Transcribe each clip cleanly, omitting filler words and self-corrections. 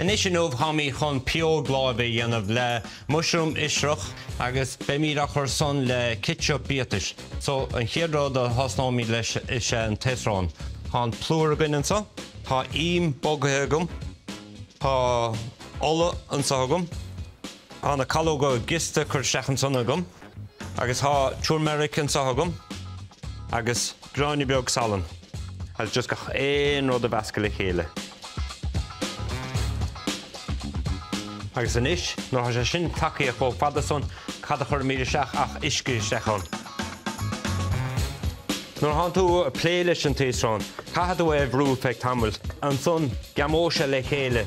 Anois inniu táimid chun pióg láibe a dhéanamh le muisriúm oisreach agus beimid á chur san le citseap biatais. So an chéad rud a thosnóimid leis is ea an taosrán. Tá an plúr againn anseo, tá im bogaithe agam, tá ola anseo agam, tá na calóga giosta curtha isteach ansan agam agus tá turmeric anseo agam agus gráinne beag salainn. Agus just gach aon rud a mheascadh le chéile. Agus anois, nuair atá sé sin tagtha chomh fada san, cad a chuirfimid isteach ach uisce isteach ann. Nuair atánn tú ag plé leis an taosrán, caithfidh tú é a bhrú feadh tamaill. Ansan, greamóidh sé le chéile.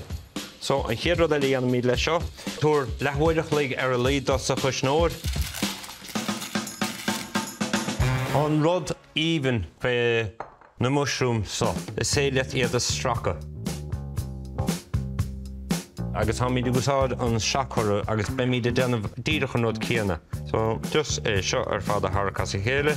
So, an chéad rud eile a dhéanfaimid leis seo, tabhair leathuair a chloig ar a laghad dó sa chuisneoir. An rud aoibhinn fé na muisriúim so, is féidir leat iad a sracadh. Agus táimid ag úsáid an seachchur agus beimid ag déanamh díreach an rud céanna. So, just é seo ar fad a tharrac as a chéile.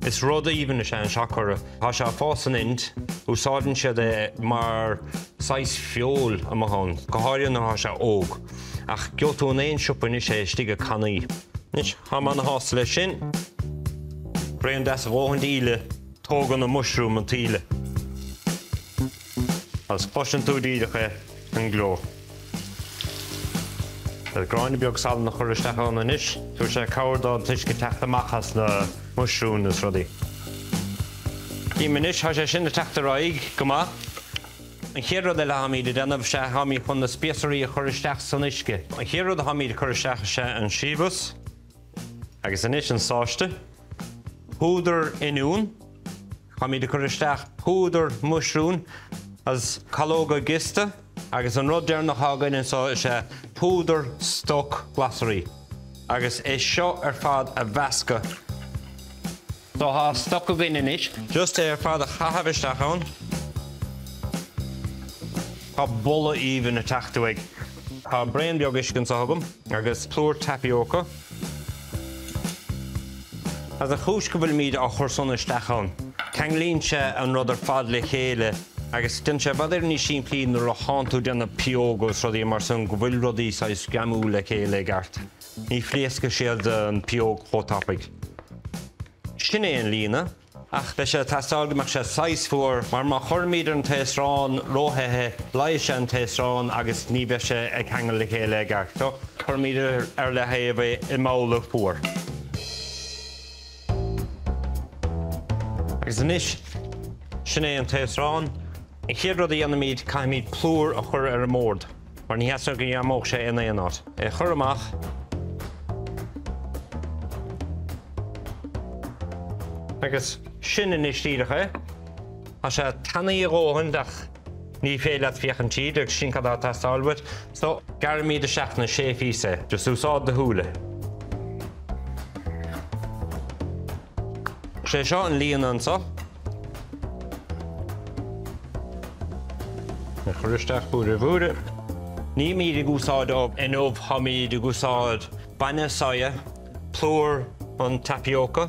Is rud aoibhinn is ea an seachchur. Tá sé ag fás san Ind. Úsáideann siad é mar saghas feoil amuigh ann, go háirithe nuair atá sé óg. Ach gheobhaidh tú in aon siopa anois é istigh i cannaí. Anois, tá mé ana-shásta leis sin. Braon deas a dhóthain d'íle, tógann an muisriúm an taoille. Agus cloiseann tú díreach é, an gleo. Tá gráinne beag salainn a chur isteach ann anois. Tabharfaidh sé cabhair don t-uisce teacht amach as na muisriúin is rudaí. Cím anois, tá sé sin ag teacht ar aghaidh go maith. An chéad rud eile atáimid a déanamh is ea táimid chun na spíosraí a chur isteach san uisce. An chéad rud atáimid a chur isteach is ea an siabhas. Agus anois an sáiste. Púdar oinniún. Táimid ag cur isteach púdar muisriúin agus calóga giosta agus an rud deireanach atá againn anseo is ea púdar stoc glasraí agus é seo ar fad a mheascadh. So tá stoc againn anois. Just é ar fad a chaitheamh isteach ann. Tá boladh aoibhinn ag teacht uaidh. Tá braon beag uisce anseo agam agus plúr tapioca. Agus an chúis go bhfuilimid á chur san isteach ann, ceanglaíonn sé an rud ar fad le chéile agus déanann sé i bhfad Éireann níos simplí nuair a thánn tú ag déanamh pióga agus rudaí mar san go bhfuil rudaí saghas greamú le chéile i gceart. Ní phléascfaidh siad an pióg chomh tapaidh. Sin é an líonadh. Ach beidh sé ag teastáil go mbeadh sé saghas fuar, mar má chuirimid an taosrán róthe é, leáfaidh sé an taosrán agus ní bheidh sé ag ceangal le chéile i gceart. So, cuirimid ar leathaobh é i mbabhla fuar. Agus anois, sin é an taosrán. An chéad rud a dhéanfaimid, caithfimid plúr a chur ar an mbord. Mar ní theastaíonn go ngreamódh sé in aon áit. É a chur amach. Agus sin anois díreach é. Tá sé tanaí a dhóthain ach ní féidir leat féachaint tríd agus sin cad atá ag teastáil uait. So, gearraimid isteach ina sé phíosa é. Just úsáid do shúile. Sé seo an líonadh anseo. A chur isteach búire búire. Nílimid ag úsáid ubh inniu, táimid ag úsáid bainne soya, plúr an tapioca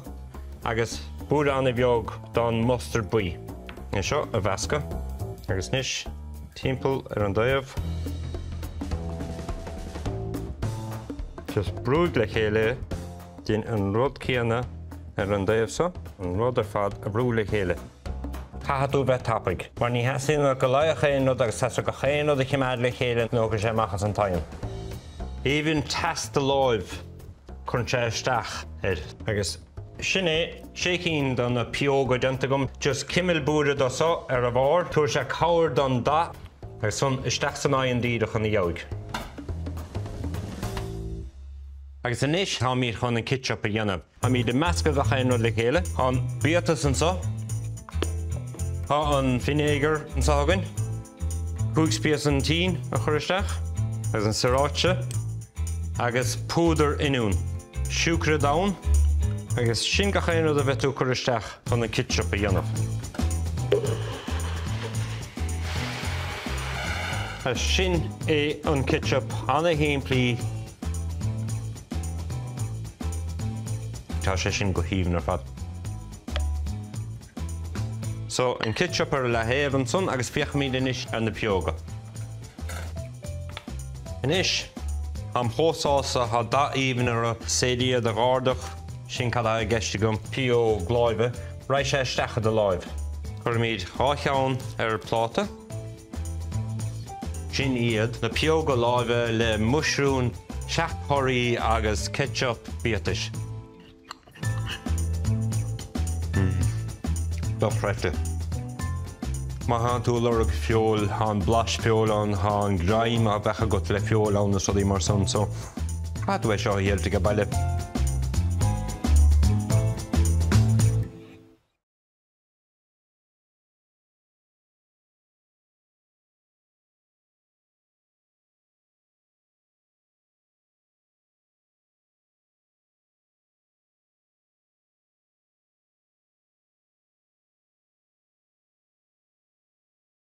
agus búire an-bheag don mustard buí. É seo a mheascadh agus anois timpeall ar an dtaobh. Just brúigh le chéile é. Déan an rud céanna ar an dtaobh seo, an rud ar fad a bhrú le chéile. Caithfidh tú a bheith tapaidh, mar ní theastaíonn go leáfadh aon rud agus teastaíonn gach aon rud a choimeád le chéile nó go sé amach as an oigheann. Even teas do láimh, cuireann sé isteach air. Agus sin é, sé cinn de na pióga déanta agam. Just cuimil búire de seo ar a bharr, tabharfaidh sé cabhair don dath agus ansan isteach san oigheann díreach ina dhiaidh. Agus anois táimid chun an citseap a dhéanamh. Táimid ag meascadh gach aon rud le chéile. Tá an biatas anseo. Tá an vinegar anseo againn. 5 spíosra an tSín a chur isteach. Agus an sriracha. Agus púdar oinniún. Siúcra donn. Agus sin gach aon rud a bheidh tú ag cur isteach chun an citseap a dhéanamh. Agus sin é an citseap ana-shimplí. Tá sé sin go haoibhinn ar fad. So, an citseap ar leathaobh ansan agus féachfaimid anois ar na pióga. Anois, táim chomh sásta, tá dath aoibhinn orthu, is féidir iad a dh'ardach, sin cad atá i gceist agam, pióg láimhe, raghaidh sé isteach i do láimh. Cuirfimid 2 cheann ar an pláta. Sin iad na pióga láimhe le muisriúin, seachthorthaí agus ketchup biatais. Dochreidte. Má thánn tú ag lorg feoil, tá an blas feoil ann, tá an greim a bheadh agat le feoil ann is rudaí mar san, so caithfidh tú é seo a dhíol ag baile.